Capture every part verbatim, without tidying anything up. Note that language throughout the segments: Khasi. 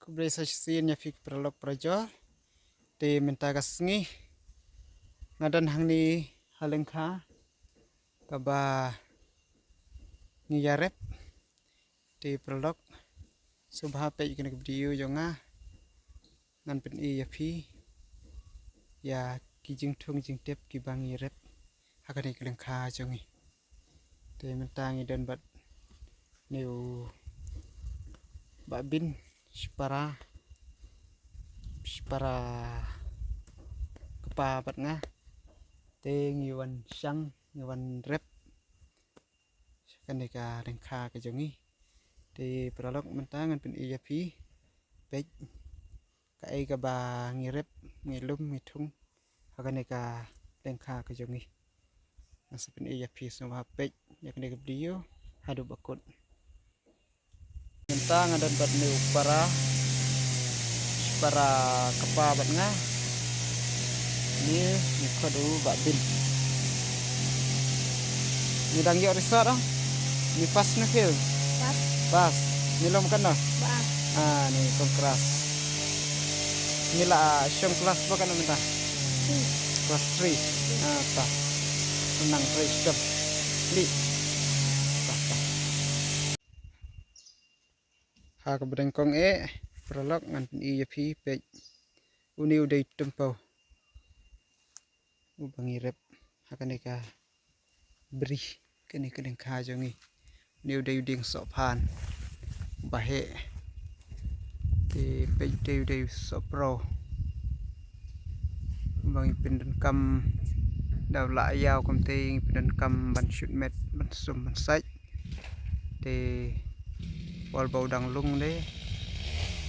Khublei sa shisien ïa phi ki paralok parajor. Te mynta ka sngi nga don hangne ha lyngkha kaba ngi ïarep. Te paralok, sngewbha peit kane ka video jong nga. Ngan pyni ïa phi ïa ki jingthung jingtep kiba ngi rep ha kane ka lyngkha jong ngi. Te mynta ngi don bad une u Bah Bin, shipara, shipara kpa bad nga. Te ngi wan shang, ngi wan rep sha kane ka lyngkha ka jong ngi. Te paralok, mynta ngan pyni ïa phi, peit kaei kaba ngi rep, ngi lum, ngi thung ha kane ka lyngkha ka jong ngi. Ngan sa pyni ïa phi, sngewbha peit ïa kane ka video haduh ba kut. Mynta nga don bad une u para, para kpa bad nga. Une ngi khot u Bah Bin. Une dang ïoh result ah? Une pass ne fail? Pass. Pass. Une long katno? Ba. Ah, une congrats. Une la shong class ba katno mynta? Three. Class three. Ah, ta. Nang three step. Li. Ta, ta. Ha kaba nyngkong eh, paralok, ngan pyni ïa phi, peit. Une u dei u tympew uba ngi rep ha kane ka bri, kane ka lyngkha jong ngi. Une u dei u dieng sohphan uba heh. Te peit, u dei u dei u sohpro uba ngi pyndonkam, da u lah ïaw kumta ngi pyndonkam ban shoot met, ban sum, ban sait. Te wat ba u dang lung de,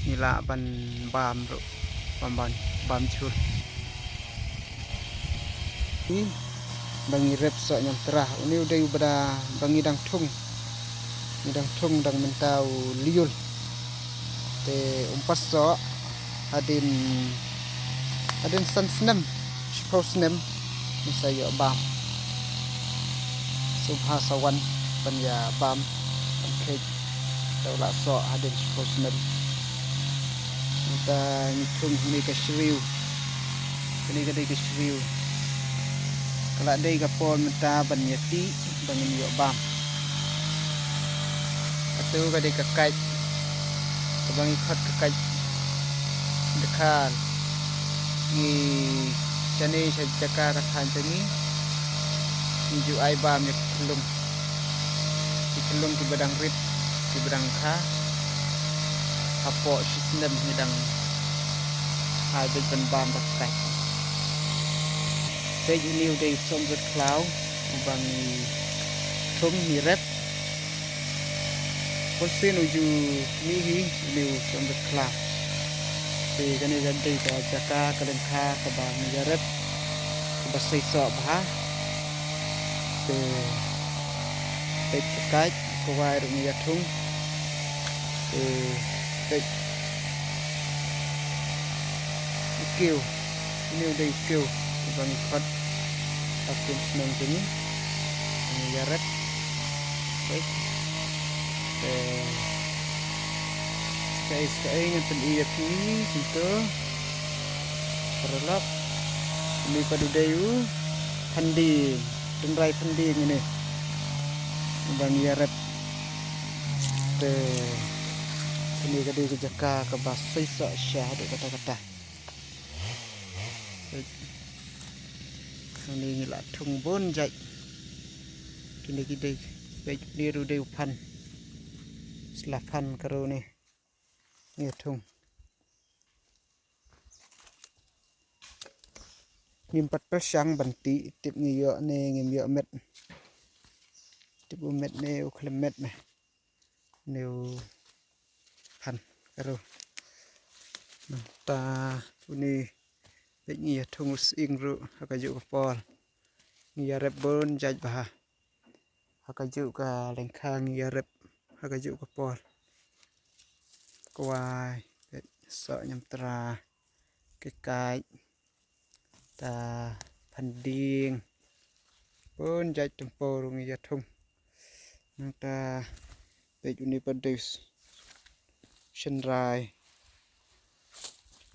ngi lah ban bam ruh, bam, ban bam jhur. Ba ngi rep soh ñiamtra. Une u dei uba da ba ngi dang thung, ngi dang thung dang mynta u liul. Te um pat soh hadien, hadien san snem, shiphew snem, ngi sa ïoh bam. Sngewbha sa wan ban ïa bam, ban kheit. Te u lah soh hadien shiphew snem. Mynta ngi thung hangne ka shriew. Kane ka dei ka shriew. Ka la dei ka por mynta ban ïa tih ba ngin ïoh bam. Kato ka dei ka kait kaba ngi khot ka kait dkhar. Ngi shane sha jaka ka thaiñ jong ngi, ngi ju ai bam ïa ki khyllung, ki khyllung kiba dang rit, kiba dang kha. Hapoh shi snem ngi dang ai beit ban bam da ka kait. Peit, une u dei u sohmjot khlaw uba ngi thung, ngi rep. Bunsien u ju mih hi une u sohmjot khlaw. Te kane ka dei ka jaka ka lyngkha kaba ngi ïarep, kaba seisoh bha. Te peit ka kait, ka wai ruh ngi ïa thung. Te peit u kiew. Une u dei u kiew uba ngi khot ha kum shnong jong ngi, ngi ïarep. Peit. Te kaei kaei ngan pyni ïa phi kumto. Paralok. Une pat u dei u phandieng, tynrai phandieng une uba ngi ïarep. Te kane ka dei ka jaka kaba seisoh sha haduh katta katta. Hangne ngi la thung bun jait. Kine ki dei, peit, une ruh dei u phan. Sla phan ka ruh ne. Ngi thung. Ngim pat pyrshang ban tih, tip ngi ïoh ne ngim ïoh met. Tip u met ne u khlem met ne. Une u phan ka ruh. Nangta une peit ngi ïa thung u sying ruh ha kajuh ka por. Ngi ïarep bun jait bha ha kajuh ka lyngkha, ngi ïarep ha kajuh ka por. Kwai, peit, soh ñiamtra, ka kait, ta phandieng. Bun jait tympew ruh ngi ïa thung. Nangta peit, une pat dei u shynrai.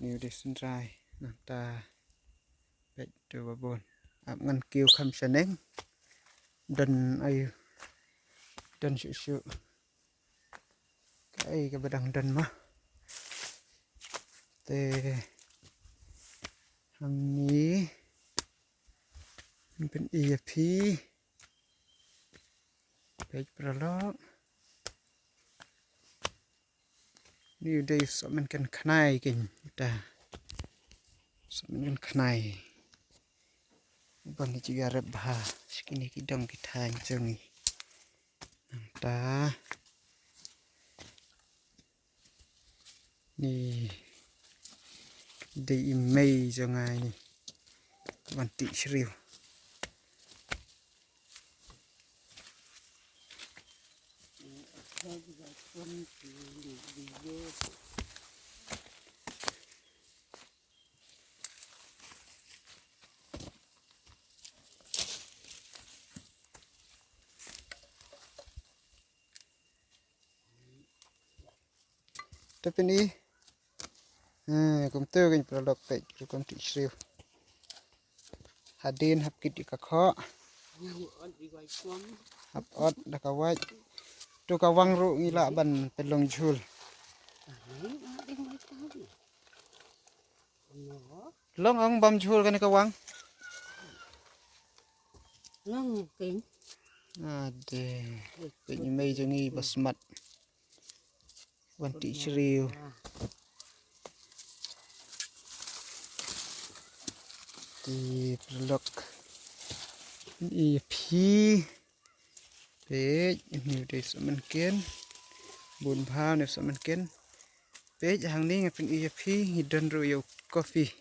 Ni u dei synrai nangta. Peit tu babun. Ap ngan kiew kham shaneng. Don ayu. Don shu shu. Kaei kaba dang don ma. Te hangne pyn-i ïa phi. Peit paralok. Ni u dei u sohmynken khnai kein uta. Sohmynken khnai. Ba ngi ju ïarep bha sha kine ki dong ki thaiñ jong ngi. Nangta ni dei i mei jong nga ini. Wan tih shriew. Te pyn-i. Eh, kumta kein paralok, peit rukom tih shriew. Hadien hap kit ïa ka khoh. Hap ot da ka wait. Tu ka wang ruh ngi lah ban pynlong jhul. Long ong bam jhul kane ka wang. Long kein. Ade. Peit i mei jong ngi ba smat. Wan tih shriew. Te paralok. Pyn-i ïa phi. Peit, une u dei sohmynken. Bun bha une u sohmynken. Peit, hangne nga pyn-i ïa phi, ngi don ruh ïa u coffee.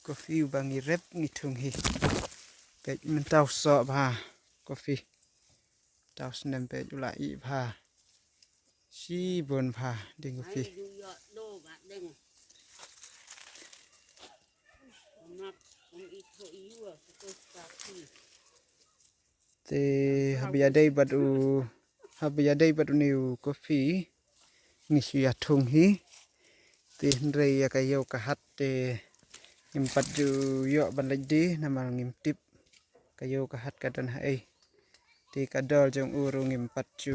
Coffee uba ngi rep ngi thung hi. Peit, mynta u soh bha. Coffee. Mynta u snem peit u la ih bha. Shibun bha ding coffee. Te haba ïadei bad u, haba ïadei bad une u coffee ngi shu ïa thung hi. Te hynrei ïa ka ïew ka hat te ngim pat ju ïoh ban leit die namar ngim tip ka ïew ka hat ka don haei. Te ka dor jong u ruh ngim pat ju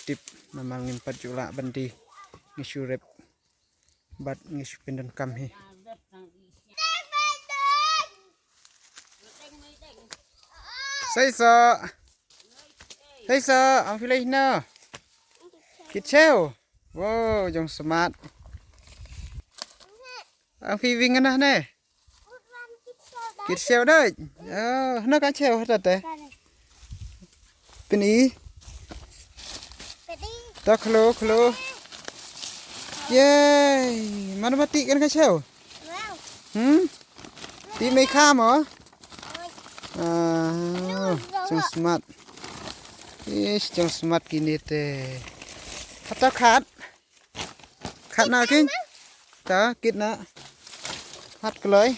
tip namar ngim pat ju lah ban die. Ngi shu rep bad ngi shu pyndonkam hi. Sei sa. Sei sa, ang phi leit na. Kit chew. Wow, jong smat. Ang phi wing na ne. Kit chew dai. Oh, na ka chew hata te. Pyn-i. Ta khlo khlo. Yay. Mana mati kan ka chew. Hmm? Ti mei kha mo? Ah, jong smat. Ish, jong smat kine te. Hata khat. Khat na king. Ta kit na. Hat kloi.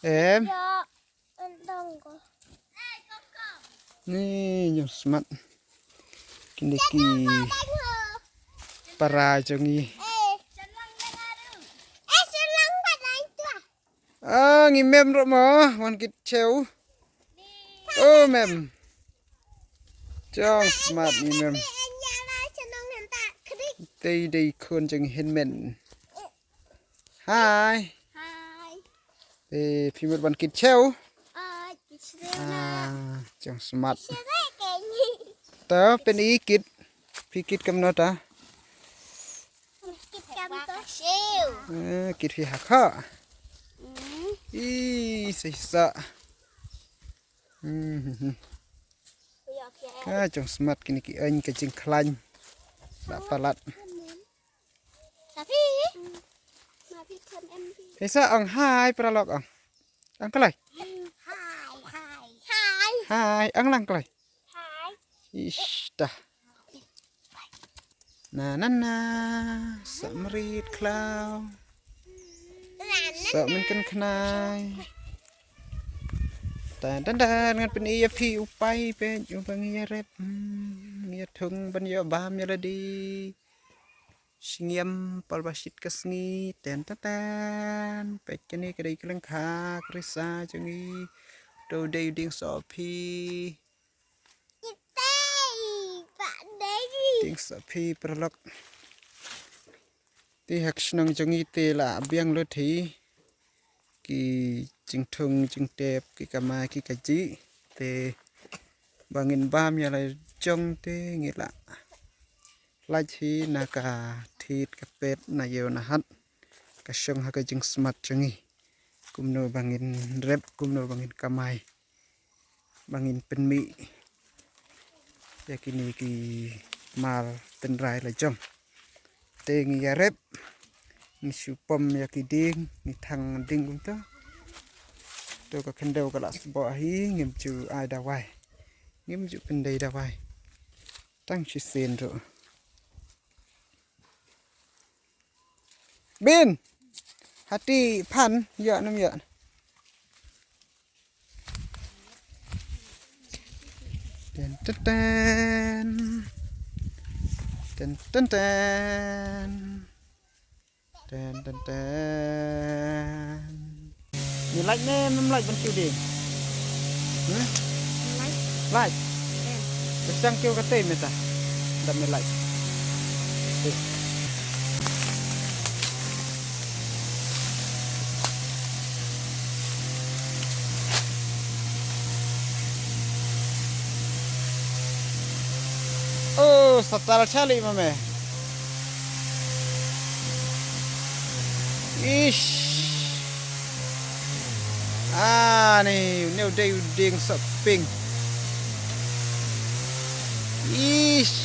Em. Ni jong smat. Kine ki para jong ngi. Ah, ngi mem ruh mo, wan kit chew. Oh, mem. Jong smat ngi mem. Dei dei khun jong ngi hynmen. Hai. Hai. Eh, phi mut ban kit chew. Ah, kit chew na. Ah, jong smat. Chew ke ni. Ta pyn-i kit. Phi kit kam no ta. Kit kam to chew. Eh, kit phi ha kha. Hmm. I sei sa. Hmm. Ka jong smat kine ki ain ka jingkhlaiñ. La palat. Tapi. Tapi kan em. Isa ang hai paralok ang. Ang kalai. Hai, hai, hai. Hai, ang lang kalai. Hai. Ish, dah. Na na na. Sa mrit khlaw. Sa min kan khnai. Dan dan dan ngan pyn-i ïa phi u pai peit u ba ngi ïa rep. Hmm. Ïa thung ban ïoh bam ïa lade. Shngiam pal ba shit ka sngi, ten ten ten. Peit kane ka dei ka lyngkha ka risa jong ngi. To dei u dieng sohphi. Dieng sohphi paralok. Te ha ka shnong jong ngi te la biang lut hi ki jingthung jingtep, ki kamai ki kajih. Te ba ngin bam ïa la jong te ngi la lait hi na ka thied ka pet, na ïew na hat, ka shong ha ka jingsmat jong ngi. Kumno ba ngin rep, kumno ba ngin kamai, ba ngin pynmih ïa kine ki mal tynrai la jong. Te ngi ïarep, ngi shu pom ïa ki dieng, ngi thang dieng kumta. To ka khyndew ka la sboh hi, ngim ju ai dawai, ngim ju pyndei dawai. Tang shisien ruh. Bin, hati phan ïoh nam ïoh. Ten ten ten. Ten ten ten. Ten ten ten. Ngi lait ne mem lait ban kiew dieng? Hmm? Lait. Lait. Ba shang kiew katei mynta. Dam ngi lait. Oh, satal chali mame. Ish. Ah, ni, ni u dei u dieng sohphi. Ish.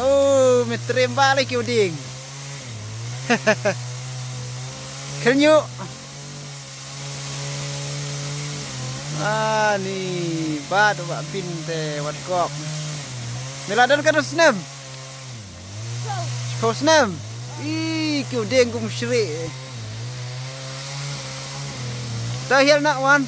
Oh, me trem balik u dieng. Kynyu. Ah, ni, bad ba bin te wat kok. Me la don katno snem? Shiphew snem. Ih, kiew dieng kum shrieh. Ta hial na wan.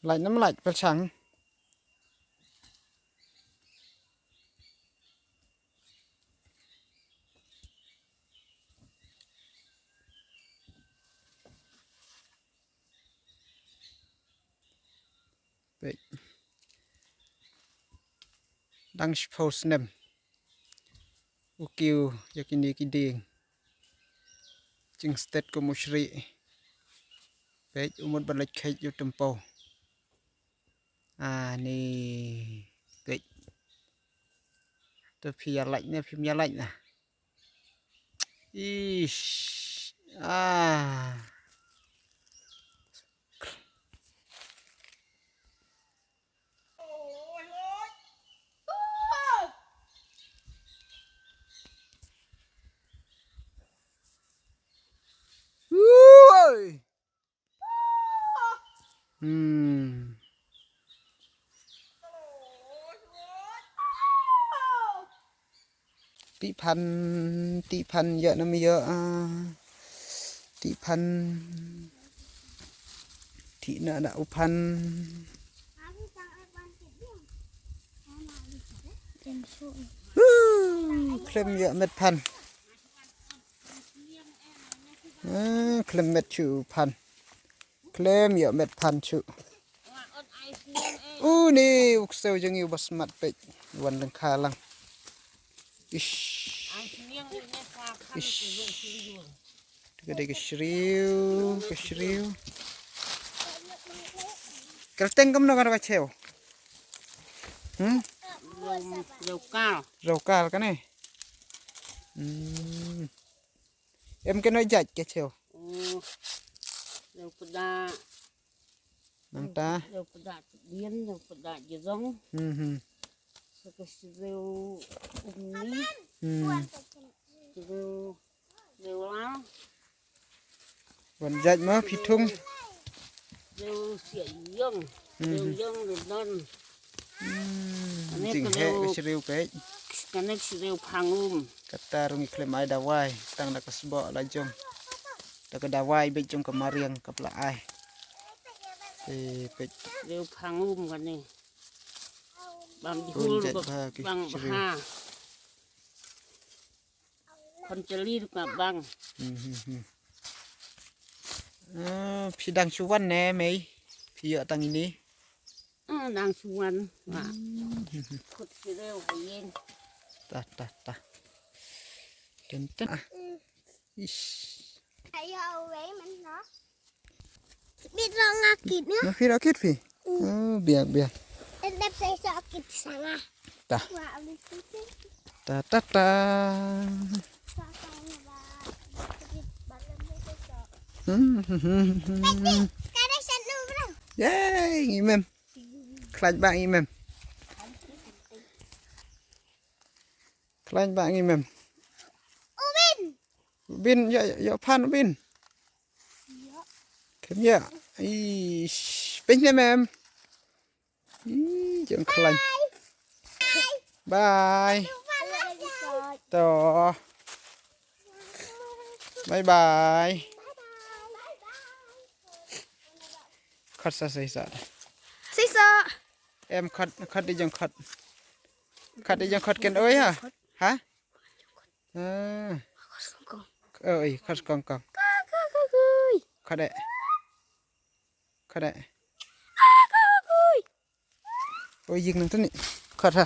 Lait nam lait pyrshang. Peit. Dang shiphew snem u kiew ïa kine ki dieng. Jingstet kum u shrieh. Peit, u mut ban leit kheit ïa u tympew. Ah, ni. Peit. To phi ïa lait ne, phim ïa lait na. Ish. Ah. Ui. Hmm. Tih phan, tih phan ïa nam ïa, ah. Tih phan. Tih na na u phan. Hmm, khlem ïa met phan. Ah, khlem met shuh phan. Khlem ïa met phan shuh. U ni u ksew jong ngi u ba smat peit. Wan lyngkha lang. Ish. Ish. Ka dei ka shriew, ka shriew. Kyrteng kumno kane ka chew? Hmm? Rau kal. Rau kal kane. Hmm. Em kane jait ka chew. Oh. Rau pada. Nangta. Rau pada dien, rau pada jerong. Hmm, hmm. Sa ka shriew umni. Hmm. Shriew Wan jait mo phi thung. Shriew siah ïong. Shriew ïong de don. Kane jing ka heh ka shriew peit. Kane ka shriew phang um. Kata ruh ngi khlem ai dawai tang da ka sboh la jong. Da ka dawai beit jong ka mariang ka pla ai. Te peit. Shriew phang um kane. Bam jhul bang bha. Khon jali ruh ka bang. Hmm, hmm, hmm. Ah, phi dang shu wan ne mei? Phi ïoh tang ine? Ah, dang shu wan. Khut shriew ha ïing. Ta ta ta. Ten ten. Ah. Ish. Ayo away man no. Bit rong akit no. Nga phi rakit phi. Oh, biak biak. Endep sai so akit sanga. Ta. Wa abis itu. Ta ta ta. Sa sa na ba. Bit balam sai so. Hmm, hmm, hmm, hmm. Kada sanu bro. Yay, ngimem. Khlaiñ ba ngimem. Khlaiñ ba ngimem. Ubin. Ubin ïa ïa phan ubin. Kem ïa. Ish, pynne mem. Ih, jong khlaiñ. Bye. To. Bye bye. Khot sa sa sa. Sisa. Em khot khot di jong khot. Khot di jong khot ken oi ha. Ha? Ah. Oi, khot kong kong. Khot de. Khot de. Oi, yik nang tani. Khot ha.